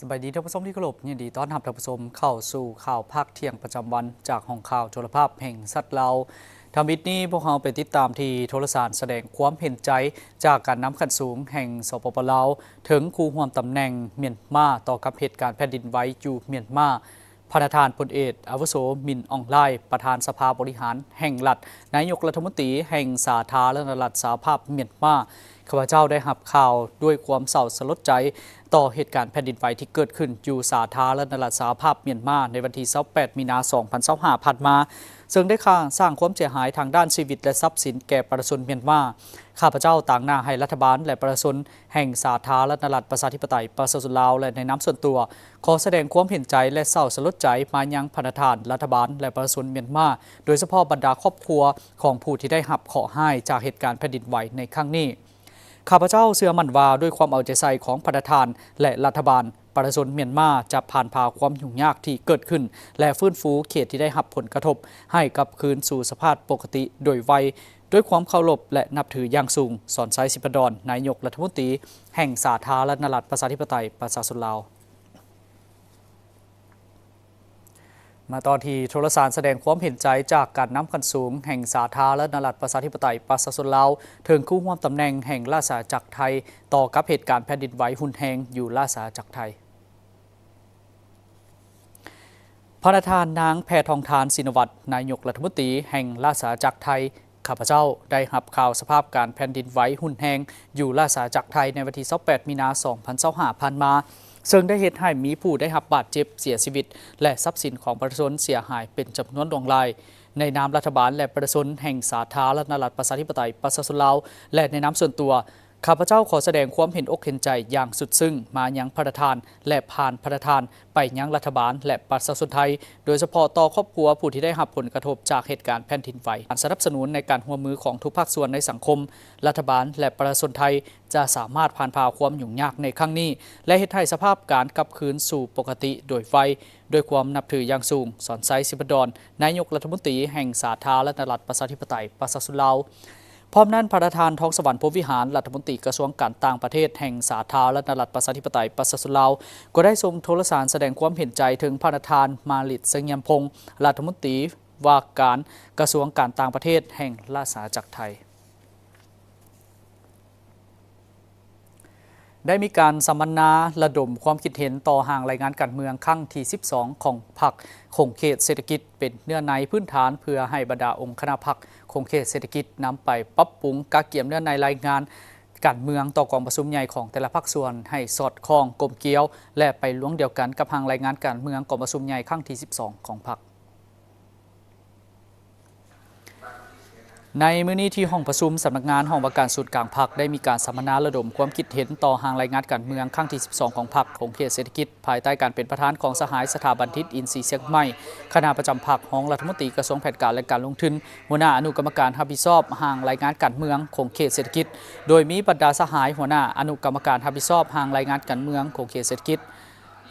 ສະບາຍດີທ່ານຜູ້ຊົມທີ່ເຄົາລົບ, ຍິນດີຕ້ອນຮັບທ່ານຜູ້ຊົມເຂົ້າສູ່ຂ່າວພາກທ່ຽງປະຈຳວັນ ຈາກຫ້ອງຂ່າວໂທລະພາບແຫ່ງຊາດລາວ. ທຳອິດນີ້ ພວກເຮົາໄປຕິດຕາມທີ່ໂທລະສານສະແດງຄວາມເຫັນໃຈ ຈາກການນຳຂັ້ນສູງແຫ່ງ ສປປ ລາວ ເຖິງຄູ່ຮ່ວມຕຳແໜ່ງມຽນມາ ຕໍ່ກັບເຫດການແຜ່ນດິນໄຫວຢູ່ມຽນມາ. ພະນະທ່ານພົນເອກອາວຸໂສ ມິນ ອອງລາຍ ປະທານສະພາບໍລິຫານແຫ່ງລັດ, ນາຍົກລັດຖະມົນຕີແຫ່ງສາທາລະນະລັດສະຫະພາບມຽນມາ, ຂ້າພະເຈົ້າໄດ້ຮັບຂ່າວດ້ວຍຄວາມເສົ້າສະຫຼົດໃຈຕໍ່ເຫດການແຜ່ນດິນໄຫວທີ່ເກີດຂຶ້ນຢູ່ສາທາລະນະລັດສະຫະພາບມຽນມາ ໃນວັນທີຊາວແປດ ມີນາ ສອງພັນຊາວຫ້າ ຜ່ານມາ, ເຊິ່ງໄດ້ສ້າງຄວາມເສຍຫາຍທາງດ້ານຊີວິດ ແລະ ຊັບສິນແກ່ປະຊາຊົນມຽນມາ. ຂ້າພະເຈົ້າຕາງໜ້າໃຫ້ລັດຖະບານ ແລະ ປະຊາຊົນ ແຫ່ງສາທາລະນະລັດປະຊາທິປະໄຕປະຊາຊົນລາວ ແລະ ໃນນາມສ່ວນຕົວ, ຂໍສະແດງຄວາມເຫັນໃຈ ແລະ ເສົ້າສະຫຼົດໃຈມາຍັງພະນະທ່ານ, ລັດຖະບານ ແລະ ປະຊາຊົນມຽນມາ, ໂດຍສະເພາະບັນດາຄອບຄົວຂອງຜູ້ທີ່ໄດ້ຮັບເຄາະຮ້າຍຈາກເຫດການແຜ່ນດິນໄຫວໃນຄັ້ງນີ້. ຂ້າພະເຈົ້າເຊື່ອໝັ້ນວ່າ ດ້ວຍຄວາມເອົາໃຈໃສ່ຂອງພະນະທ່ານ ແລະ ລັດຖະບານ, ປະຊາຊົນມຽນມາຈະຜ່ານຜ່າຄວາມຫຍຸ້ງຍາກທີ່ເກີດຂຶ້ນ ແລະ ຟື້ນຟູເຂດທີ່ໄດ້ຮັບຜົນກະທົບໃຫ້ກັບຄືນສູ່ສະພາບປົກກະຕິໂດຍໄວ. ດ້ວຍຄວາມເຄົາລົບ ແລະ ນັບຖືຢ່າງສູງ, ສອນໄຊ ສິບປະດອນ, ນາຍົກລັດຖະມົນຕີແຫ່ງສາທາລະນະລັດປະຊາທິປະໄຕປະຊາຊົນລາວ. ມາຕໍ່ທີ່ໂທລະສານສະແດງຄວາມເຫັນໃຈຈາກການນຳຂັ້ນສູງແຫ່ງສາທາລະນະລັດປະຊາທິປະໄຕປະຊາຊົນລາວ ເຖິງຄູ່ຮ່ວມຕຳແໜ່ງແຫ່ງລາຊະອານາຈັກໄທ ຕໍ່ກັບເຫດການແຜ່ນດິນໄຫວຮຸນແຮງຢູ່ລາຊະອານາຈັກໄທ. ພະນະທ່ານນາງ ແພທອງທານ ຊິນນະວັດ ນາຍົກລັດຖະມົນຕີແຫ່ງລາຊະອານາຈັກໄທ, ຂ້າພະເຈົ້າໄດ້ຮັບຂ່າວສະພາບການແຜ່ນດິນໄຫວຮຸນແຮງຢູ່ລາຊະອານາຈັກໄທ ໃນວັນທີຊາວແປດ ມີນາ ສອງພັນຊາວຫ້າ ຜ່ານມາ, ເຊິ່ງໄດ້ເຮັດໃຫ້ມີຜູ້ໄດ້ຮັບບາດເຈັບ, ເສຍຊີວິດ ແລະ ຊັບສິນຂອງປະຊາຊົນເສຍຫາຍເປັນຈຳນວນຫຼວງຫຼາຍ. ໃນນາມລັດຖະບານ ແລະ ປະຊາຊົນແຫ່ງສາທາລະນະລັດປະຊາທິປະໄຕປະຊາຊົນລາວ ແລະ ໃນນາມສ່ວນຕົວ, ຂ້າພະເຈົ້າຂໍສະແດງຄວາມເຫັນອົກເຫັນໃຈຢ່າງສຸດຊຶ້ງມາຍັງພະນະທ່ານ ແລະ ຜ່ານພະນະທ່ານໄປຍັງລັດຖະບານ ແລະ ປະຊາຊົນໄທ, ໂດຍສະເພາະຕໍ່ຄອບຄົວຜູ້ທີ່ໄດ້ຮັບຜົນກະທົບຈາກເຫດການແຜ່ນດິນໄຫວ. ການສະໜັບສະໜູນໃນການຮ່ວມມືຂອງທຸກພາກສ່ວນໃນສັງຄົມ, ລັດຖະບານ ແລະ ປະຊາຊົນໄທ ຈະສາມາດຜ່ານຜ່າຄວາມຫຍຸ້ງຍາກໃນຄັ້ງນີ້ ແລະ ເຮັດໃຫ້ສະພາບການກັບຄືນສູ່ປົກກະຕິໂດຍໄວ. ດ້ວຍຄວາມນັບຖືຢ່າງສູງ, ສອນໄຊ ສິບປະດອນ, ນາຍົກລັດຖະມົນຕີແຫ່ງສາທາລະນະລັດປະຊາທິປະໄຕປະຊາຊົນລາວ. ພ້ອມນັ້ນ, ພະນະທ່ານ ທອງສະຫວັນ ພົມວິຫານ, ລັດຖະມົນຕີກະຊວງການຕ່າງປະເທດແຫ່ງສາທາລະນະລັດປະຊາທິປະໄຕປະຊາຊົນລາວ, ກໍໄດ້ສົ່ງໂທລະສານສະແດງຄວາມເຫັນໃຈເຖິງພະນະທ່ານ ມາລິດ ສະງຽມພົງ, ລັດຖະມົນຕີວ່າການກະຊວງການຕ່າງປະເທດແຫ່ງລາຊະອານາຈັກໄທ. ໄດ້ມີການສຳມະນາລະດົມຄວາມຄິດເຫັນຕໍ່ຮ່າງລາຍງານການເມືອງຄັ້ງທີສິບສອງຂອງພັກຂົງເຂດເສດຖະກິດ ເປັນເນື້ອໃນພື້ນຖານເພື່ອໃຫ້ບັນດາອົງຄະນະພັກຂົງເຂດເສດຖະກິດນຳໄປປັບປຸງກະກຽມເນື້ອໃນລາຍງານການເມືອງຕໍ່ກອງປະຊຸມໃຫຍ່ຂອງແຕ່ລະພາກສ່ວນໃຫ້ສອດຄ່ອງ, ກົມກຽວ ແລະ ໄປລວງດຽວກັນກັບຮ່າງລາຍງານການເມືອງກອງປະຊຸມໃຫຍ່ຄັ້ງທີສິບສອງຂອງພັກ. ໃນມື້ນີ້ທີ່ຫ້ອງປະຊຸມສຳນັກງານຫ້ອງວ່າການສູນກາງພັກ ໄດ້ມີການສຳມະນາລະດົມຄວາມຄິດເຫັນຕໍ່ຮ່າງລາຍງານການເມືອງຄັ້ງທີສິບສອງຂອງພັກຂົງເຂດເສດຖະກິດ ພາຍໃຕ້ການເປັນປະທານຂອງສະຫາຍ ສະຖາບັນທິດ ອິນຊີຊຽງໃໝ່ ຄະນະປະຈຳພັກ, ຮອງລັດຖະມົນຕີກະຊວງແຜນການ ແລະ ການລົງທຶນ, ຫົວໜ້າອະນຸກຳມະການຮັບຜິດຊອບຮ່າງລາຍງານການເມືອງຂົງເຂດເສດຖະກິດ, ໂດຍມີບັນດາສະຫາຍຫົວໜ້າອະນຸກຳມະການຮັບຜິດຊອບຮ່າງລາຍງານການເມືອງຂົງເຂດເສດຖະກິດ,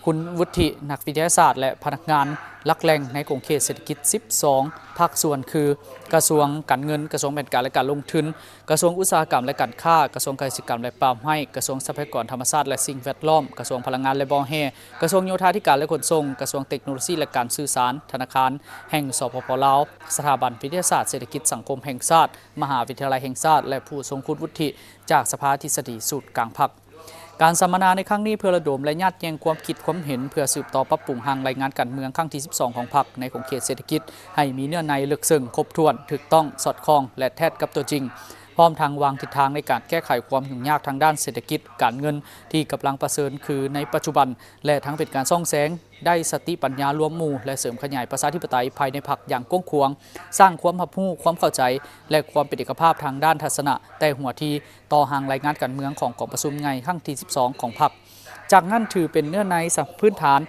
ຄຸນວຸດທິນັກວິທະຍາສາດ ແລະ ພະນັກງານຫຼັກແຫຼ່ງໃນຂົງເຂດເສດຖະກິດສິບສອງພາກສ່ວນ ຄື ກະຊວງການເງິນ, ກະຊວງແຜນການ ແລະ ການລົງທຶນ, ກະຊວງອຸດສາຫະກຳ ແລະ ການຄ້າ, ກະຊວງກະສິກຳ ແລະ ປ່າໄມ້, ກະຊວງຊັບພະຍາກອນທຳມະຊາດ ແລະ ສິ່ງແວດລ້ອມ, ກະຊວງພະລັງງານ ແລະ ບໍ່ແຮ່, ກະຊວງໂຍທາທິການ ແລະ ຂົນສົ່ງ, ກະຊວງເຕັກໂນໂລຊີ ແລະ ການສື່ສານ, ທະນາຄານແຫ່ງ ສປປ ລາວ, ສະຖາບັນວິທະຍາສາດເສດຖະກິດສັງຄົມແຫ່ງຊາດ, ມະຫາວິທະຍາໄລແຫ່ງຊາດ ແລະ ຜູ້ຊົງຄຸນວຸດທິຈາກສະພາທິສະດີສູນກາງພັກ. ການສຳມະນາໃນຄັ້ງນີ້ເພື່ອລະດົມ ແລະ ຍາດແຍ່ງຄວາມຄິດຄວາມເຫັນ ເພື່ອສືບຕໍ່ປັບປຸງຮ່າງລາຍງານການເມືອງຄັ້ງທີສິບສອງຂອງພັກໃນຂົງເຂດເສດຖະກິດ ໃຫ້ມີເນື້ອໃນເລິກເຊິ່ງ, ຄົບຖ້ວນ, ຖືກຕ້ອງ, ສອດຄ່ອງ ແລະ ແທດກັບຕົວຈິງ, ພ້ອມທັງວາງທິດທາງໃນການແກ້ໄຂຄວາມຫຍຸ້ງຍາກທາງດ້ານເສດຖະກິດ, ການເງິນ ທີ່ກຳລັງປະເຊີນຄືໃນປັດຈຸບັນ ແລະ ທັງເປັນການສ່ອງແສງ ໄດ້ສະຕິປັນຍາລວມໝູ່ ແລະ ເສີມຂະຫຍາຍປະຊາທິປະໄຕພາຍໃນພັກຢ່າງກວ້າງຂວາງ, ສ້າງຄວາມຮັບຮູ້, ຄວາມເຂົ້າໃຈ ແລະ ຄວາມເປັນເອກະພາບທາງດ້ານທັດສະນະແຕ່ຫົວທີຕໍ່ຮ່າງລາຍງານການເມືອງຂອງກອງປະຊຸມໃຫຍ່ຄັ້ງທີສິບສອງຂອງພັກ. ຈາກນັ້ນຖືເປັນເນື້ອໃນສຳ ພື້ນຖານ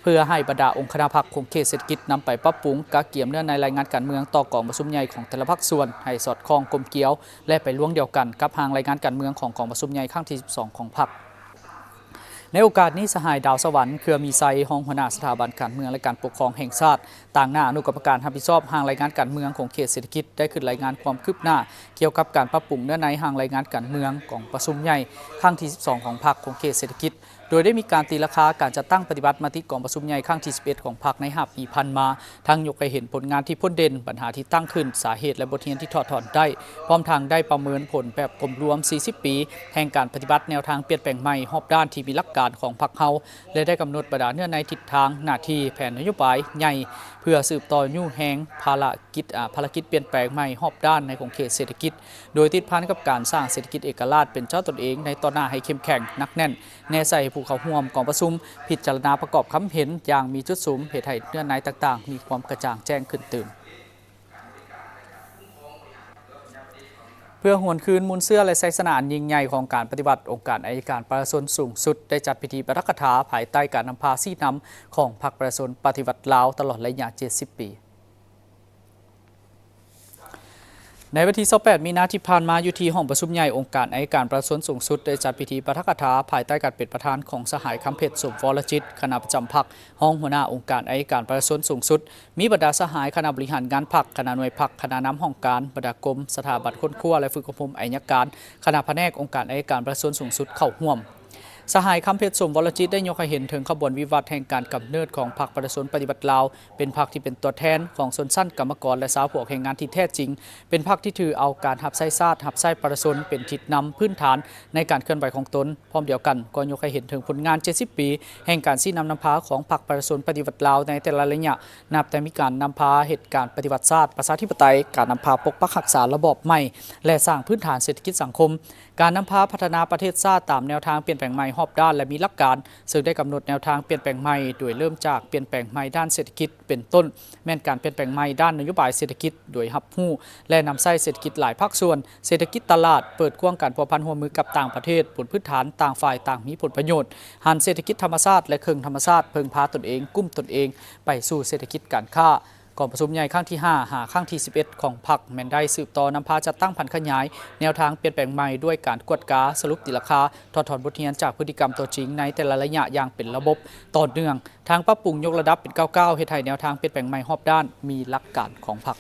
ເພື່ອໃຫ້ບັນດາອົງຄະນະພັກຂົງເຂດເສດຖະກິດນຳໄປປັບປຸງກະກຽມເນື້ອໃນລາຍງານການເມືອງຕໍ່ກອງປະຊຸມໃຫຍ່ຂອງແຕ່ລະພາກສ່ວນໃຫ້ສອດຄ່ອງ, ກົມກຽວ ແລະ ໄປລວງດຽວກັນກັບຮ່າງລາຍງານການເມືອງຂອງກອງປະຊຸມໃຫຍ່ຄັ້ງທີສິບສອງຂອງພັກ. ໃນໂອກາດນີ້, ສະຫາຍ ດາວສະຫວັນ ເຄືອມີໄຊ, ຮອງຫົວໜ້າສະຖາບັນການເມືອງ ແລະ ການປົກຄອງແຫ່ງຊາດ, ຕາງໜ້າອະນຸກຳມະການຮັບຜິດຊອບຮ່າງລາຍງານການເມືອງຂົງເຂດເສດຖະກິດ ໄດ້ຂຶ້ນລາຍງານຄວາມຄືບໜ້າກ່ຽວກັບການປັບປຸງເນື້ອໃນຮ່າງລາຍງານການເມືອງກອງປະຊຸມໃຫຍ່ຄັ້ງທີສິບສອງຂອງພັກຂົງເຂດເສດຖະກິດ ໂດຍໄດ້ມີການຕີລາຄາການຈັດຕັ້ງປະຕິບັດມະຕິກອງປະຊຸມໃຫຍ່ຄັ້ງທີສິບເອັດຂອງພັກໃນຫ້າປີຜ່ານມາ, ທັງຍົກໃຫ້ເຫັນຜົນງານທີ່ພົ້ນເດັ່ນ, ບັນຫາທີ່ຕັ້ງຂຶ້ນ, ສາເຫດ ແລະ ບົດຮຽນທີ່ຖອດຖອນໄດ້, ພ້ອມທັງໄດ້ປະເມີນຜົນແບບກົມລວມສີ່ສິບປີແຫ່ງການປະຕິບັດແນວທາງປ່ຽນແປງໃໝ່ຮອບດ້ານທີ່ມີຫຼັກການຂອງພັກເຮົາ ແລະ ໄດ້ກຳນົດບັນດາເນື້ອໃນ, ທິດທາງ, ໜ້າທີ່, ແຜນນະໂຍບາຍໃຫຍ່ ເພື່ອສືບຕໍ່ຍູ້ແຮງພາລະກິດ ອາ ພາລະກິດປ່ຽນແປງໃໝ່ຮອບດ້ານໃນຂົງເຂດເສດຖະກິດ, ໂດຍຕິດພັນກັບການສ້າງເສດຖະກິດເອກະລາດເປັນເຈົ້າຕົນເອງໃນຕໍ່ໜ້າໃຫ້ເຂັ້ມແຂງ, ໜັກແໜ້ນ, ແນໃສ່ໃຫ້ຜູ້ເຂົ້າຮ່ວມກອງປະຊຸມພິຈາລະນາປະກອບຄຳເຫັນຢ່າງມີຈຸດສຸມ, ເຮັດໃຫ້ເນື້ອໃນຕ່າງໆມີຄວາມກະຈ່າງແຈ້ງຂຶ້ນຕື່ມ. ເພື່ອຫວນຄືນມູນເຊື້ອ ແລະ ໄຊຊະນະອັນຍິ່ງໃຫຍ່ຂອງການປະຕິວັດ, ອົງການໄອຍະການປະຊາຊົນສູງສຸດໄດ້ຈັດພິທີປາຖະກະຖາພາຍໃຕ້ການນຳພາຊີ້ນຳຂອງພັກປະຊາຊົນປະຕິວັດລາວຕະຫຼອດໄລຍະເຈັດສິບປີ. ໃນວັນທີຊາວແປດ ມີນາທີ່ຜ່ານມາ, ຢູ່ທີ່ຫ້ອງປະຊຸມໃຫຍ່ອົງການໄອຍະການປະຊາຊົນສູງສຸດ ໄດ້ຈັດພິທີປາຖະກະຖາພາຍໃຕ້ການເປັນປະທານຂອງສະຫາຍ ຄຳເພັດ ສົມວໍລະຈິດ, ຄະນະປະຈຳພັກ, ຮອງຫົວໜ້າອົງການໄອຍະການປະຊາຊົນສູງສຸດ, ມີບັນດາສະຫາຍຄະນະບໍລິຫານງານພັກ, ຄະນະໜ່ວຍພັກ, ຄະນະນຳຫ້ອງການ, ບັນດາກົມ, ສະຖາບັນຄົ້ນຄວ້າ ແລະ ຝຶກອົບຮົມໄອຍະການ, ຄະນະພະແນກອົງການໄອຍະການປະຊາຊົນສູງສຸດເຂົ້າຮ່ວມ. ສະຫາຍ ຄຳເພັດ ສົມວໍລະຈິດ ໄດ້ຍົກໃຫ້ເຫັນເຖິງຂະບວນວິວັດແຫ່ງການກຳເນີດຂອງພັກປະຊາຊົນປະຕິວັດລາວ, ເປັນພັກທີ່ເປັນຕົວແທນຂອງຊົນຊັ້ນກຳມະກອນ ແລະ ຊາວພວກແຮງງານທີ່ແທ້ຈິງ, ເປັນພັກທີ່ຖືເອົາການຮັບໃຊ້ຊາດ, ຮັບໃຊ້ປະຊາຊົນເປັນທິດນຳພື້ນຖານໃນການເຄື່ອນໄຫວຂອງຕົນ. ພ້ອມດຽວກັນກໍຍົກໃຫ້ເຫັນເຖິງຜົນງານເຈັດສິບປີແຫ່ງການຊີ້ນຳນຳພາຂອງພັກປະຊາຊົນປະຕິວັດລາວໃນແຕ່ລະໄລຍະ, ນັບແຕ່ມີການນຳພາເຮັດການປະຕິວັດຊາດ, ປະຊາທິປະໄຕ, ການນຳພາປົກປັກຮັກສາລະບອບໃໝ່ ແລະ ສ້າງພື້ນຖານເສດຖະກິດສັງຄົມ, ການນຳພາພັດທະນາປະເທດຊາດຕາມແນວທາງປ່ຽນແປງໃໝ່ຮອບດ້ານ ແລະ ມີຫຼັກການ, ເຊິ່ງໄດ້ກຳນົດແນວທາງປ່ຽນແປງໃໝ່ ໂດຍເລີ່ມຈາກປ່ຽນແປງໃໝ່ດ້ານເສດຖະກິດ ເປັນຕົ້ນແມ່ນການປ່ຽນແປງໃໝ່ດ້ານນະໂຍບາຍເສດຖະກິດ, ໂດຍຮັບຮູ້ ແລະ ນຳໃຊ້ເສດຖະກິດຫຼາຍພາກສ່ວນ, ເສດຖະກິດຕະຫຼາດ, ເປີດກວ້າງການພົວພັນຮ່ວມມືກັບຕ່າງປະເທດ, ບົນພື້ນຖານຕ່າງຝ່າຍຕ່າງມີຜົນປະໂຫຍດ, ຫັນເສດຖະກິດທຳມະຊາດ ແລະ ເຄິ່ງທຳມະຊາດ, ເພິ່ງພາຕົນເອງ, ກຸ້ມຕົນເອງ, ໄປສູ່ເສດຖະກິດການຄ້າ. ກອງປະຊຸມໃຫຍ່ຄັ້ງທີຫ້າ ຫາຄັ້ງທີສິບເອັດຂອງພັກ ແມ່ນໄດ້ສືບຕໍ່ນຳພາຈັດຕັ້ງຜັນຂະຫຍາຍແນວທາງປ່ຽນແປງໃໝ່ ດ້ວຍການກວດກາ, ສະຫຼຸບ, ຕີລາຄາ, ຖອດຖອນບົດຮຽນຈາກພຶດຕິກຳຕົວຈິງໃນແຕ່ລະໄລຍະຢ່າງເປັນລະບົບ, ຕໍ່ເນື່ອງ, ທັງປັບປຸງ, ຍົກລະດັບເປັນກ້າວໆ, ເຮັດໃຫ້ແນວທາງປ່ຽນແປງໃໝ່ຮອບດ້ານມີຫຼັກການຂອງພັກ.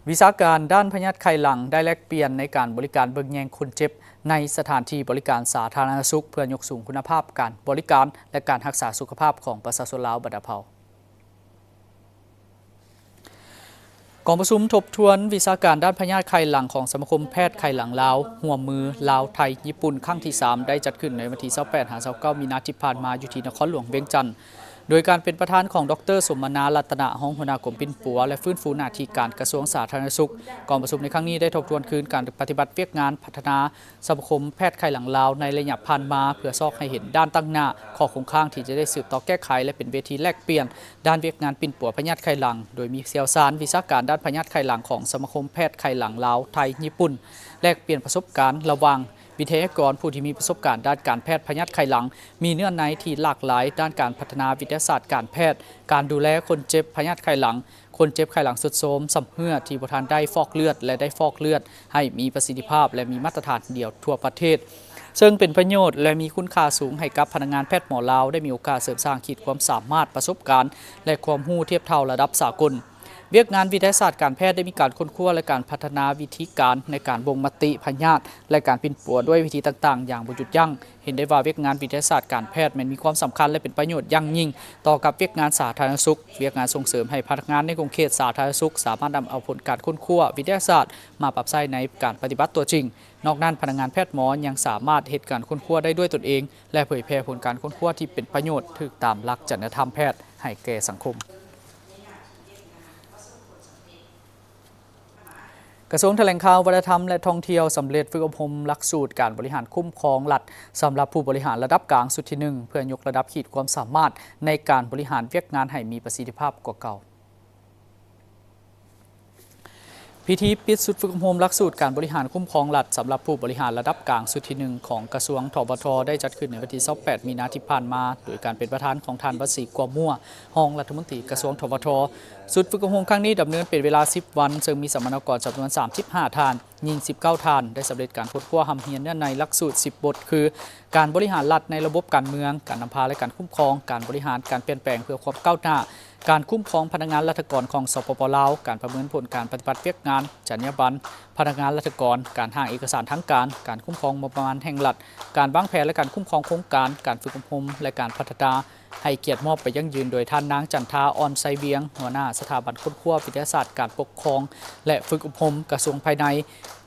ວິຊາການດ້ານພະຍາດໄຂ່ຫຼັງ ໄດ້ແລກປ່ຽນໃນການບໍລິການເບິ່ງແຍງຄົນເຈັບ ໃນສະຖານທີ່ບໍລິການສາທາລະນະສຸກ ເພື່ອຍົກສູງຄຸນນະພາບການບໍລິການ ແລະ ການຮັກສາສຸຂະພາບຂອງປະຊາຊົນລາວບັນດາເຜົ່າ. ກອງປະຊຸມທົບທວນວິຊາການດ້ານພະຍາດໄຂ່ຫຼັງຂອງສະມາຄົມແພດໄຂ່ຫຼັງລາວ ຮ່ວມມືລາວ ໄທ ຍີ່ປຸ່ນ ຄັ້ງທີສາມ ໄດ້ຈັດຂຶ້ນໃນວັນທີຊາວແປດ ຫາ ຊາວເກົ້າ ມີນາທີ່ຜ່ານມາ ຢູ່ທີ່ນະຄອນຫຼວງວຽງຈັນ ໂດຍການເປັນປະທານຂອງ ດອກເຕີ ສົມມະນາ ລັດຕະນະ ຮອງຫົວໜ້າກົມປິ່ນປົວ ແລະ ຟື້ນຟູໜ້າທີ່ການ ກະຊວງສາທາລະນະສຸກ. ກອງປະຊຸມໃນຄັ້ງນີ້ໄດ້ທົບທວນຄືນການປະຕິບັດວຽກງານພັດທະນາສະມາຄົມແພດໄຂ່ຫຼັງລາວໃນໄລຍະຜ່ານມາ ເພື່ອຊອກໃຫ້ເຫັນດ້ານຕັ້ງໜ້າ, ຂໍ້ຄົງຄ້າງທີ່ຈະໄດ້ສືບຕໍ່ແກ້ໄຂ ແລະ ເປັນເວທີແລກປ່ຽນດ້ານວຽກງານປິ່ນປົວພະຍາດໄຂ່ຫຼັງ, ໂດຍມີຊ່ຽວຊານວິຊາການດ້ານພະຍາດໄຂ່ຫຼັງຂອງສະມາຄົມແພດໄຂ່ຫຼັງລາວ ໄທ ຍີ່ປຸ່ນ ແລກປ່ຽນປະສົບການລະຫວ່າງ ວິທະຍາກອນຜູ້ທີ່ມີປະສົບການດ້ານການແພດພະຍາດໄຂ່ຫຼັງ, ມີເນື້ອໃນທີ່ຫຼາກຫຼາຍດ້ານການພັດທະນາວິທະຍາສາດການແພດ, ການດູແລຄົນເຈັບພະຍາດໄຂ່ຫຼັງ, ຄົນເຈັບໄຂ່ຫຼັງຊຸດໂຊມ, ຊຳເຮື້ອທີ່ບໍ່ທັນໄດ້ຟອກເລືອດ ແລະ ໄດ້ຟອກເລືອດໃຫ້ມີປະສິດທິພາບ ແລະ ມີມາດຕະຖານດຽວທົ່ວປະເທດ, ເຊິ່ງເປັນປະໂຫຍດ ແລະ ມີຄຸນຄ່າສູງໃຫ້ກັບພະນັກງານແພດໝໍລາວ ໄດ້ມີໂອກາດເສີມສ້າງຂີດຄວາມສາມາດ, ປະສົບການ ແລະ ຄວາມຮູ້ທຽບເທົ່າລະດັບສາກົນ. ວຽກງານວິທະຍາສາດການແພດໄດ້ມີການຄົ້ນຄວ້າ ແລະ ການພັດທະນາວິທີການໃນການບົ່ງມະຕິພະຍາດ ແລະ ການປິ່ນປົວດ້ວຍວິທີຕ່າງໆຢ່າງບໍ່ຢຸດຢັ້ງ. ເຫັນໄດ້ວ່າວຽກງານວິທະຍາສາດການແພດແມ່ນມີຄວາມສຳຄັນ ແລະ ເປັນປະໂຫຍດຢ່າງຍິ່ງຕໍ່ກັບວຽກງານສາທາລະນະສຸກ. ວຽກງານສົ່ງເສີມໃຫ້ພະນັກງານໃນຂົງເຂດສາທາລະນະສຸກສາມາດນຳເອົາຜົນການຄົ້ນຄວ້າວິທະຍາສາດມາປັບໃຊ້ໃນການປະຕິບັດຕົວຈິງ. ນອກນັ້ນ, ພະນັກງານແພດໝໍຍັງສາມາດເຮັດການຄົ້ນຄວ້າໄດ້ດ້ວຍຕົນເອງ ແລະ ເຜີຍແຜ່ຜົນການຄົ້ນຄວ້າທີ່ເປັນປະໂຫຍດຖືກຕາມຫຼັກຈະລິຍະທຳແພດໃຫ້ແກ່ສັງຄົມ. ກະຊວງຖະແຫຼງຂ່າວ, ວັດທະນະທຳ ແລະ ທ່ອງທ່ຽວ ສຳເລັດຝຶກອົບຮົມຫຼັກສູດການບໍລິຫານຄຸ້ມຄອງລັດ ສຳລັບຜູ້ບໍລິຫານລະດັບກາງຊຸດທີໜຶ່ງ ເພື່ອຍົກລະດັບຂີດຄວາມສາມາດໃນການບໍລິຫານວຽກງານໃຫ້ມີປະສິດທິພາບກວ່າເກົ່າ. ພິທີປິດຊຸດຝຶກອົບຮົມຫຼັກສູດການບໍລິຫານຄຸ້ມຄອງລັດ ສຳລັບຜູ້ບໍລິຫານລະດັບກາງຊຸດທີໜຶ່ງຂອງກະຊວງ ທວທ ໄດ້ຈັດຂຶ້ນໃນວັນທີຊາວແປດ ມີນາທີ່ຜ່ານມາ ໂດຍການເປັນປະທານຂອງທ່ານ ວັດສີ ກົວມົວ ຮອງລັດຖະມົນຕີກະຊວງ ທວທ. ຊຸດຝຶກອົບຮົມຄັ້ງນີ້ດຳເນີນເປັນເວລາສິບວັນ, ເຊິ່ງມີສຳມະນາກອນຈຳນວນສາມສິບຫ້າທ່ານ, ຍິງສິບເກົ້າທ່ານ ໄດ້ສຳເລັດການຄົ້ນຄວ້າຮ່ຳຮຽນເນື້ອໃນຫຼັກສູດສິບບົດ ຄື ການບໍລິຫານລັດໃນລະບົບການເມືອງ, ການນຳພາ ແລະ ການຄຸ້ມຄອງ, ການບໍລິຫານການປ່ຽນແປງເພື່ອຄວາມກ້າວໜ້າ, ການຄຸ້ມຄອງພະນັກງານລັດຖະກອນຂອງ ສປປ ລາວ, ການປະເມີນຜົນການປະຕິບັດວຽກງານ, ຈັນຍາບັນພະນັກງານລັດຖະກອນ, ການຮ່າງເອກະສານທາງການ, ການຄຸ້ມຄອງງົບປະມານແຫ່ງລັດ, ການວາງແຜນ ແລະ ການຄຸ້ມຄອງໂຄງການ, ການຝຶກອົບຮົມ ແລະ ການພັດທະນາ ໃຫ້ກຽດມອບໄປຢັ້ງຢືນໂດຍທ່ານນາງ ຈັນທາ ອ່ອນໄຊວຽງ ຫົວໜ້າສະຖາບັນຄົ້ນຄວ້າວິທະຍາສາດການປົກຄອງ ແລະ ຝຶກອົບຮົມ ກະຊວງພາຍໃນ.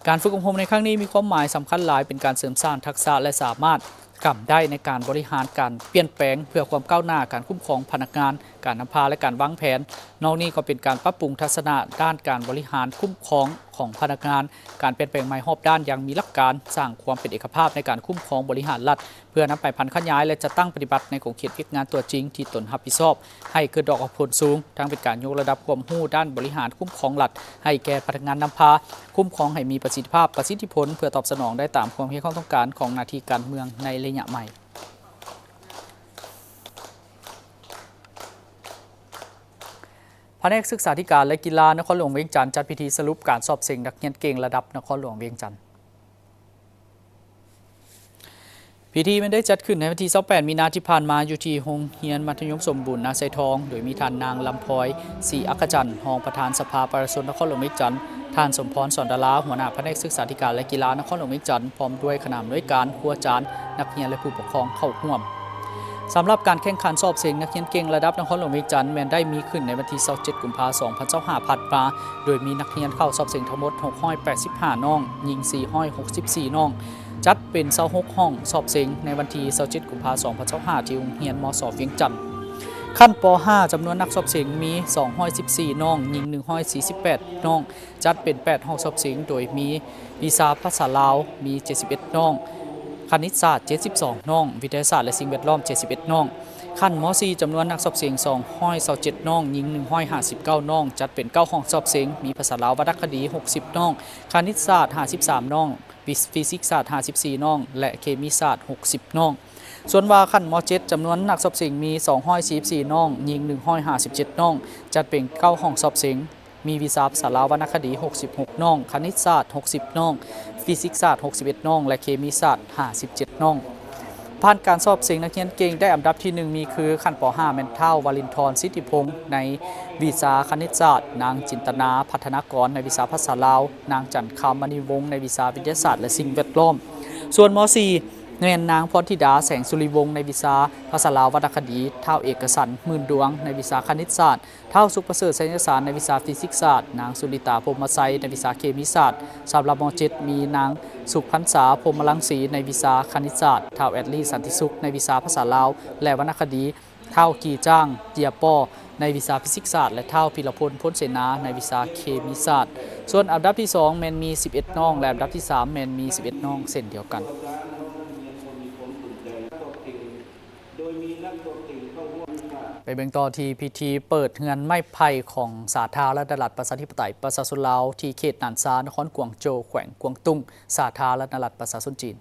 ການຝຶກອົບຮົມໃນຄັ້ງນີ້ມີຄວາມໝາຍສຳຄັນຫຼາຍ ເປັນການເສີມສ້າງທັກສະ ແລະ ສາມາດກຳໄດ້ໃນການບໍລິຫານການປ່ຽນແປງເພື່ອຄວາມກ້າວໜ້າ, ການຄຸ້ມຄອງພະນັກງານ, ການນຳພາ ແລະ ການວາງແຜນ. ນອກນີ້ກໍເປັນການປັບປຸງທັກສະນະດ້ານການບໍລິຫານຄຸ້ມຄອງຂອງພະນັກງານ, ການປ່ຽນແປງໃໝ່ຮອບດ້ານຢ່າງມີຫຼັກການ, ສ້າງຄວາມເປັນເອກະພາບໃນການຄຸ້ມຄອງບໍລິຫານລັດ ເພື່ອນຳໄປຜັນຂະຫຍາຍ ແລະ ຈັດຕັ້ງປະຕິບັດໃນຂົງເຂດວຽກງານຕົວຈິງທີ່ຕົນຮັບຜິດຊອບ ໃຫ້ເກີດດອກອອກຜົນສູງ, ທັງເປັນການຍົກລະດັບຄວາມຮູ້ດ້ານບໍລິຫານຄຸ້ມຄອງລັດໃຫ້ແກ່ພະນັກງານນຳພາ, ຄຸ້ມຄອງໃຫ້ມີປະສິດທິພາບ, ປະສິດທິຜົນ ເພື່ອຕອບສະໜອງໄດ້ຕາມຄວາມຮຽກຮ້ອງຕ້ອງການຂອງໜ້າທີ່ການເມືອງໃນໄລຍະໃໝ່. ພະແນກສຶກສາທິການ ແລະ ກິລານະຄອນຫຼວງວຽງຈັນ ຈັດພິທີສະຫຼຸບການສອບເສັງນັກຮຽນເກັ່ງລະດັບນະຄອນຫຼວງວຽງຈັນ. ພິທີແມ່ນໄດ້ຈັດຂຶ້ນໃນວັນທີຊາວແປດ ມີນາທີ່ຜ່ານມາ ຢູ່ທີ່ໂຮງຮຽນມັດທະຍົມສົມບູນນາໄຊທອງ, ໂດຍມີທ່ານນາງ ລຳພອຍ ສີອັກຂະຈັນ ຮອງປະທານສະພາປະຊາຊົນນະຄອນຫຼວງວຽງຈັນ, ທ່ານ ສົມພອນ ສອນດາລາ ຫົວໜ້າພະແນກສຶກສາທິການ ແລະ ກິລານະຄອນຫຼວງວຽງຈັນ ພ້ອມດ້ວຍຄະນະອຳນວຍການ, ຄູອາຈານ, ນັກຮຽນ ແລະ ຜູ້ປົກຄອງເຂົ້າຮ່ວມ. ສຳລັບການແຂ່ງຂັນສອບເສັງນັກຮຽນເກັ່ງລະດັບນະຄອນຫຼວງວຽງຈັນ ແມ່ນໄດ້ມີຂຶ້ນໃນວັນທີຊາວເຈັດ ກຸມພາ ສອງພັນຊາວຫ້າ ຜ່ານມາ, ໂດຍມີນັກຮຽນເຂົ້າສອບເສັງທັງໝົດ ຫົກຮ້ອຍແປດສິບຫ້າ ນ້ອງ, ຍິງ ສີ່ຮ້ອຍຫົກສິບສີ່ ນ້ອງ, ຈັດເປັນ ຊາວຫົກ ຫ້ອງສອບເສັງໃນວັນທີຊາວເຈັດ ກຸມພາ ສອງພັນຊາວຫ້າ ທີ່ໂຮງຮຽນ ມສ ວຽງຈັນ. ຂັ້ນ ປໍຫ້າ ຈຳນວນນັກສອບເສັງມີ ສອງຮ້ອຍສິບສີ່ ນ້ອງ, ຍິງ ໜຶ່ງຮ້ອຍສີ່ສິບແປດ ນ້ອງ, ຈັດເປັນ ແປດ ຫ້ອງສອບເສັງ ໂດຍມີ ວິຊາພາສາລາວມີ ເຈັດສິບເອັດ ນ້ອງ, ຄະນິດສາດ ເຈັດສິບສອງ ນ້ອງ, ວິທະຍາສາດ ແລະ ສິ່ງແວດລ້ອມ ເຈັດສິບເອັດ ນ້ອງ. ຂັ້ນ ມໍສີ່ ຈຳນວນນັກສອບເສັງ ສອງຮ້ອຍຊາວເຈັດ ນ້ອງ, ຍິງ ໜຶ່ງຮ້ອຍຫ້າສິບເກົ້າ ນ້ອງ, ຈັດເປັນ ເກົ້າ ຫ້ອງສອບເສັງ, ມີພາສາລາວວັນນະຄະດີ ຫົກສິບ ນ້ອງ, ຄະນິດສາດ ຫ້າສິບສາມ ນ້ອງ, ຟິ ຟິຊິກສາດ ຫ້າສິບສີ່ ນ້ອງ ແລະ ເຄມີສາດ ຫົກສິບ ນ້ອງ. ສ່ວນວ່າຂັ້ນ ມໍເຈັດ ຈຳນວນນັກສອບເສັງມີ ສອງຮ້ອຍສີ່ສິບສີ່ ນ້ອງ, ຍິງ ໜຶ່ງຮ້ອຍຫ້າສິບເຈັດ ນ້ອງ, ຈັດເປັນ ເກົ້າ ຫ້ອງສອບເສັງ, ມີວິຊາພາສາລາວວັນນະຄະດີ ຫົກສິບ ຫ້ອງ, ຄະນິດສາດ ຫົກສິບ ຫ້ອງ, ຟີຊິກສາດ ຫົກສິບເອັດ ຫ້ອງ ແລະ ເຄມີສາດ ຫ້າສິບເຈັດ ຫ້ອງ. ຜ່ານການສອບເສັງນັກຮຽນເກັ່ງໄດ້ອັນດັບທີໜຶ່ງ ມີຄື ຂັ້ນ ປໍຫ້າ ແມ່ນ ທ້າວ ວາລິນທອນ ສິດທິພົງ ໃນວິຊາຄະນິດສາດ, ນາງ ຈິນຕະນາ ພັດທະນາກອນ ໃນວິຊາພາສາລາວ, ນາງ ຈັນຄຳ ມະນີວົງ ໃນວິຊາວິທະຍາສາດ ແລະ ສິ່ງແວດລ້ອມ. ສ່ວນ ມໍສີ່ ແມ່ນ ນາງ ພອນທິດາ ແສງສຸລິວົງ ໃນວິຊາພາສາລາວວັນນະຄະດີ, ທ້າວ ເອກະສັນ ໝື່ນດວງ ໃນວິຊາຄະນິດສາດ, ທ້າວ ສຸກປະເສີດ ໄຊຍະສານ ໃນວິຊາຟີຊິກສາດ, ນາງ ສຸນິຕາ ພົມມະໄຊ ໃນວິຊາເຄມີສາດ. ສຳລັບ ມໍເຈັດ ມີນາງ ສຸກພັນສາ ພົມມະລັງສີ ໃນວິຊາຄະນິດສາດ, ທ້າວ ແອດລີ ສັນຕິສຸກ ໃນວິຊາພາສາລາວ ແລະ ວັນນະຄະດີ, ທ້າວ ກີຈ້າງ ເຈຍປໍ ໃນວິຊາຟີຊິກສາດ ແລະ ທ້າວ ພິລະພົນ ພົນເສນາ ໃນວິຊາເຄມີສາດ. ສ່ວນອັນດັບທີສອງ ແມ່ນມີ ສິບເອັດ ນ້ອງ ແລະ ອັນດັບທີສາມ ແມ່ນມີ ສິບເອັດ ນ້ອງ ເຊັ່ນດຽວກັນ. ໄປເບິ່ງຕໍ່ທີ່ພິທີເປີດເຮືອນໄມ້ໄຜ່ຂອງສາທາລະນະລັດປະຊາທິປະໄຕປະຊາຊົນລາວ ທີ່ເຂດໜານຊາ ນະຄອນກວາງໂຈວ ແຂວງກວາງຕຸ້ງ ສາທາລະນະລັດປະຊາຊົນຈີນ.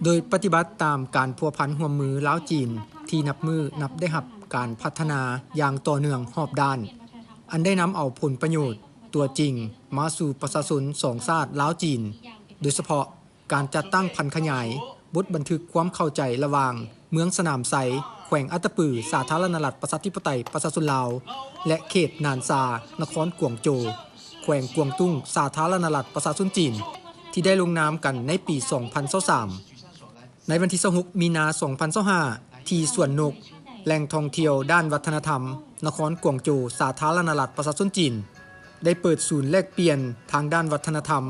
ໂດຍປະຕິບັດຕາມການພົວພັນຮ່ວມມືລາວ-ຈີນ ທີ່ນັບມື້ນັບໄດ້ຮັບການພັດທະນາຢ່າງຕໍ່ເນື່ອງຮອບດ້ານ, ອັນໄດ້ນຳເອົາຜົນປະໂຫຍດຕົວຈິງມາສູ່ປະຊາຊົນສອງຊາດລາວ-ຈີນ, ໂດຍສະເພາະ ການຈັດຕັ້ງຜັນຂະຫຍາຍບົດບັນທຶກຄວາມເຂົ້າໃຈລະຫວ່າງເມືອງສະໜາມໄຊ ແຂວງອັດຕະປື ສາທາລະນະລັດປະຊາທິປະໄຕປະຊາຊົນລາວ ແລະ ເຂດໜານຊາ ນະຄອນກວາງໂຈ ແຂວງກວາງຕຸ້ງ ສາທາລະນະລັດປະຊາຊົນຈີນ ທີ່ໄດ້ລົງນາມກັນໃນປີສອງພັນຊາວສາມ. ໃນວັນທີຊາວຫົກ ມີນາ ສອງພັນຊາວຫ້າ ທີ່ສວນນົກ ແຫຼ່ງທ່ອງທ່ຽວດ້ານວັດທະນະທຳ ນະຄອນກວາງໂຈ ສາທາລະນະລັດປະຊາຊົນຈີນ ໄດ້ເປີດສູນແລກປ່ຽນທາງດ້ານວັດທະນະທຳ,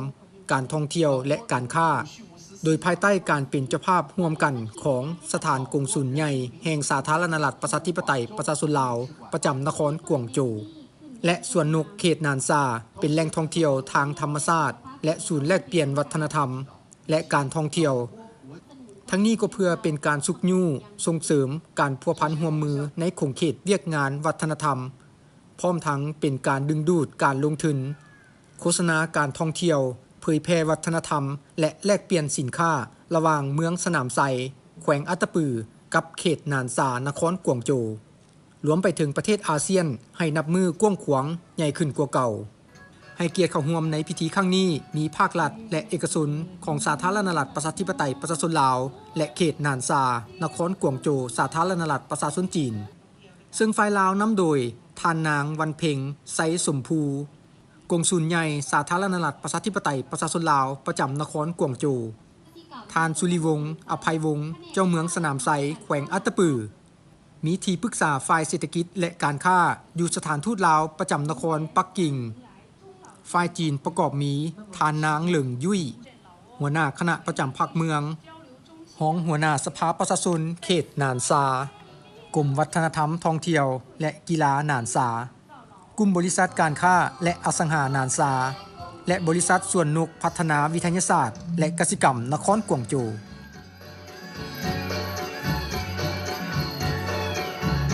ການທ່ອງທ່ຽວ ແລະ ການຄ້າ, ໂດຍພາຍໃຕ້ການເປັນເຈົ້າພາບຮ່ວມກັນຂອງສະຖານກົງສຸນໃຫຍ່ແຫ່ງສາທາລະນະລັດປະຊາທິປະໄຕປະຊາຊົນລາວ ປະຈຳນະຄອນກວາງໂຈ ແລະ ສວນນົກເຂດໜານຊາ ເປັນແຫຼ່ງທ່ອງທ່ຽວທາງທຳມະຊາດ ແລະ ສູນແລກປ່ຽນວັດທະນະທຳ ແລະ ການທ່ອງທ່ຽວ. ທັງນີ້ກໍເພື່ອເປັນການຊຸກຍູ້ສົ່ງເສີມການພົວພັນຮ່ວມມືໃນຂົງເຂດວຽກງານວັດທະນະທຳ ພ້ອມທັງເປັນການດຶງດູດການລົງທຶນ, ໂຄສະນາການທ່ອງທ່ຽວ, ເຜີຍແຜ່ວັດທະນະທຳ ແລະ ແລກປ່ຽນສິນຄ້າລະຫວ່າງເມືອງສະໜາມໄຊ, ແຂວງອັດຕະປື ກັບເຂດໜານຊານະຄອນກວາງໂຈວ, ລວມໄປເຖິງປະເທດອາຊຽນໃຫ້ນັບມື້ກວ້າງຂວາງໃຫຍ່ຂຶ້ນກວ່າເກົ່າ. ໃຫ້ກຽດເຂົ້າຮ່ວມໃນພິທີຄັ້ງນີ້ມີພາກລັດ ແລະ ເອກະຊົນຂອງສາທາລະນະລັດປະຊາທິປະໄຕປະຊາຊົນລາວ ແລະ ເຂດໜານຊານະຄອນກວາງໂຈວ ສາທາລະນະລັດປະຊາຊົນຈີນ. ເຊິ່ງຝ່າຍລາວນຳໂດຍທ່ານນາງ ວັນເພັງ ໄຊສົມພູ ກົງສຸນໃຫຍ່ສາທາລະນະລັດປະຊາທິປະໄຕປະຊາຊົນລາວປະຈຳນະຄອນກວາງໂຈວ, ທ່ານ ສຸລິວົງ ອະໄພວົງ ເຈົ້າເມືອງສະໜາມໄຊ ແຂວງອັດຕະປື, ມີທີ່ປຶກສາຝ່າຍເສດຖະກິດ ແລະ ການຄ້າຢູ່ສະຖານທູດລາວປະຈຳນະຄອນປັກກິ່ງ, ຝ່າຍຈີນປະກອບມີທ່ານນາງ ເຫຼີງ ຍຸ້ຍ ຫົວໜ້າຄະນະປະຈຳພັກເມືອງ, ຮອງຫົວໜ້າສະພາປະຊາຊົນເຂດໜານຊາ, ກົມວັດທະນະທຳທ່ອງທ່ຽວ ແລະ ກິລາໜານຊາ, ກຸ່ມບໍລິສັດການຄ້າ ແລະ ອະສັງຫາໜານຊາ ແລະ ບໍລິສັດສວນນົກພັດທະນາວິທະຍາສາດ ແລະ ກະສິກຳນະຄອນກວາງໂຈວ.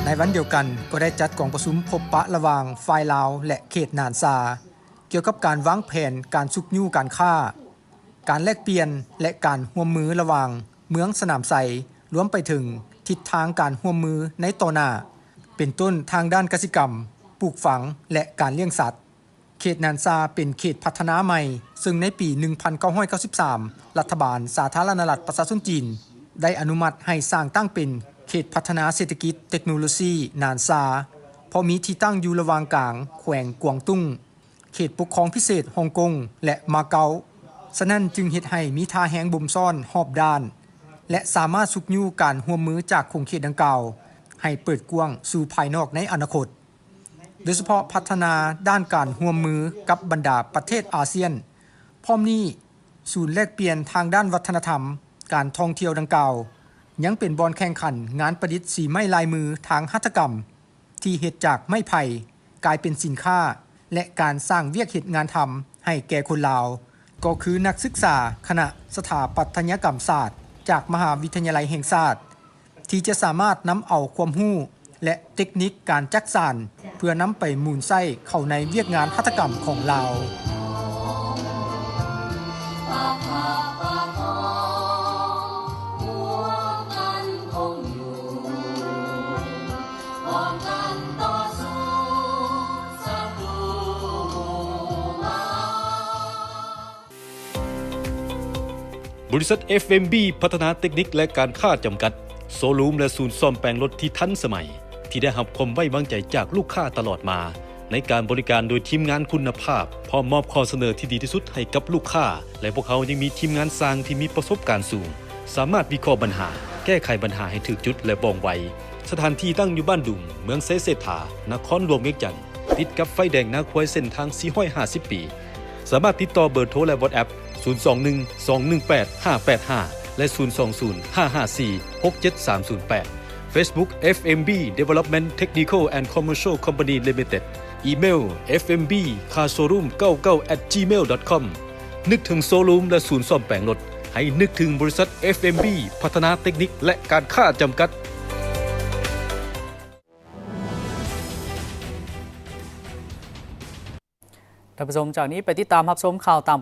ໃນວັນດຽວກັນກໍໄດ້ຈັດກອງປະຊຸມພົບປະລະຫວ່າງຝ່າຍລາວ ແລະ ເຂດໜານຊາ ກ່ຽວກັບການວາງແຜນການຊຸກຍູ້ການຄ້າ, ການແລກປ່ຽນ ແລະ ການຮ່ວມມືລະຫວ່າງເມືອງສະໜາມໄຊ, ລວມໄປເຖິງທິດທາງການຮ່ວມມືໃນຕໍ່ໜ້າ, ເປັນຕົ້ນທາງດ້ານກະສິກຳ, ປູກຝັງ ແລະ ການລ້ຽງສັດ. ເຂດໜານຊາເປັນເຂດພັດທະນາໃໝ່, ເຊິ່ງໃນປີໜຶ່ງພັນເກົ້າຮ້ອຍເກົ້າສິບສາມ ລັດຖະບານສາທາລະນະລັດປະຊາຊົນຈີນໄດ້ອະນຸມັດໃຫ້ສ້າງຕັ້ງເປັນເຂດພັດທະນາເສດຖະກິດເຕັກໂນໂລຊີໜານຊາ, ເພາະມີທີ່ຕັ້ງຢູ່ລະຫວ່າງກາງແຂວງກວາງຕຸ້ງ, ເຂດປົກຄອງພິເສດຮ່ອງກົງ ແລະ ມາເກົາ. ສະນັ້ນຈຶ່ງເຮັດໃຫ້ມີທ່າແຮງບົ່ມຊ້ອນຮອບດ້ານ ແລະ ສາມາດຊຸກຍູ້ການຮ່ວມມືຈາກຂົງເຂດດັ່ງກ່າວໃຫ້ເປີດກວ້າງສູ່ພາຍນອກໃນອະນາຄົດ, ໂດຍສະເພາະພັດທະນາດ້ານການຮ່ວມມືກັບບັນດາປະເທດອາຊຽນ. ພ້ອມນີ້, ສູນແລກປ່ຽນທາງດ້ານວັດທະນະທຳ, ການທ່ອງທ່ຽວດັ່ງກ່າວ ຍັງເປັນບ່ອນແຂ່ງຂັນງານປະດິດສີໄມ້ລາຍມືທາງຫັດຖະກຳ ທີ່ເຮັດຈາກໄມ້ໄຜ່ກາຍເປັນສິນຄ້າ ແລະ ການສ້າງວຽກເຮັດງານທຳໃຫ້ແກ່ຄົນລາວ, ກໍຄືນັກສຶກສາຄະນະສະຖາປັດຕະຍະກຳສາດຈາກມະຫາວິທະຍາໄລແຫ່ງຊາດ ທີ່ຈະສາມາດນຳເອົາຄວາມຮູ້ ແລະ ເຕັກນິກການຈັກສານ ເພື່ອນຳໄປໝູນໃຊ້ເຂົ້າໃນວຽກງານຫັດຖະກຳຂອງລາວ. ບໍລິສັດ ເອັຟເອັມບີ ພັດທະນາເຕັກນິກ ແລະ ການຄ້າ ຈຳກັດ, ໂຊຣູມ ແລະ ສູນສ້ອມແປງລົດທີ່ທັນສະໄໝ, ທີ່ໄດ້ຮັບຄວາມໄວ້ວາງໃຈຈາກລູກຄ້າຕະຫຼອດມາ ໃນການບໍລິການໂດຍທີມງານຄຸນນະພາບ, ພ້ອມມອບຂໍ້ສະເໜີທີ່ດີທີ່ສຸດໃຫ້ກັບລູກຄ້າ, ແລະ ພວກເຮົາຍັງມີທີມງານຊ່າງທີ່ມີປະສົບການສູງ, ສາມາດວິເຄາະບັນຫາ, ແກ້ໄຂບັນຫາໃຫ້ຖືກຈຸດ ແລະ ວ່ອງໄວ. ສະຖານທີ່ຕັ້ງຢູ່ບ້ານດຸງ, ເມືອງໄຊເສດຖາ, ນະຄອນຫຼວງວຽງຈັນ, ຕິດກັບໄຟແດງນາຄວາຍເສັ້ນທາງສີ່ຮ້ອຍຫ້າສິບປີ. ສາມາດຕິດຕໍ່ເບີໂທ ແລະ ວັອດແອັບ ສູນສອງໜຶ່ງ ສອງໜຶ່ງແປດ ຫ້າແປດຫ້າ ແລະ ສູນສອງສູນ ຫ້າຫ້າສີ່ ຫົກເຈັດສາມສູນແປດ. Facebook ເອັຟເອັມບີ Development Technical and Commercial Company Limited. ອີເມວ ເອັຟເອັມບີ ຄາ ໂຊຣູມ ເກົ້າເກົ້າ ແອັດ ຈີເມວ ດອດ ຄອມ. ນຶກເຖິງໂຊຣູມ ແລະ ສູນສ້ອມແປງລົດ, ໃຫ້ນຶກເຖິງບໍລິສັດ ເອັຟເອັມບີ ພັດທະນາເຕັກນິກ ແລະ ການຄ້າ ຈຳກັດ. ທ່ານຜູ້ຊົມ, ຈາກນີ້ໄປຕິດຕາມຮັບຊົມຂ່າວຕ່າງ